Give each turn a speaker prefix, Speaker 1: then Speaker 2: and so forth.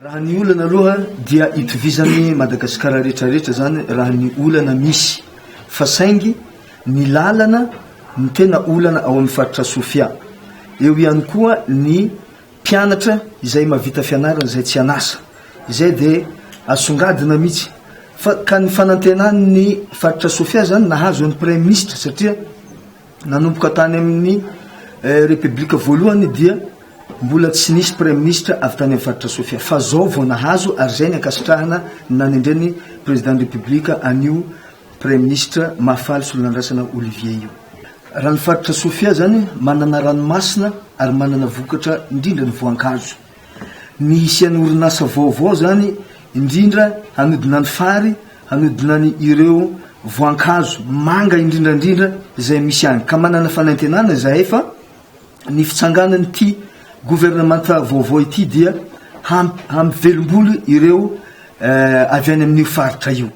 Speaker 1: Raha ny olana aloha dia itovizan'i Madagasikara rehetra rehetra zany raha ny olana misy fa saingy ny lalana no tena olana ao amin'ny faritra Sofia. Eo ihany koa ny mpianatra izay mahavita fianarana izay tsy an'asa. Izay dia asongadina mihitsy fa ka ny fanantenan'ny faritra Sofia zany nahazo an'ny praiminisitra satria Nanomboka tany amin'ny Repoblika voalohany dia mbola tsy nisy Praiminisitra avy tany amin'ny faritra Sofia fa zao vao nahazo ary izay ny ankasitrahana ny nanendren'ny Président Repoblika an'io Praiminisitra Mahafaly Solonandrasana Olivier io. Raha ny faritra Sofia zany manana ranomasina ary manana vokatra indrindra ny voankazo. Ny hisian'ny orinasa vaovao zany indrindra hanodina ny fary, hanodina ny ireo voankazo manga indrindra indrindra izay misy any. Ka manana fanantenana izahay fa ny fitsanganan'ity governemanta vaovao ity dia hampivelom-bolo ireo avy any amin'io faritra io.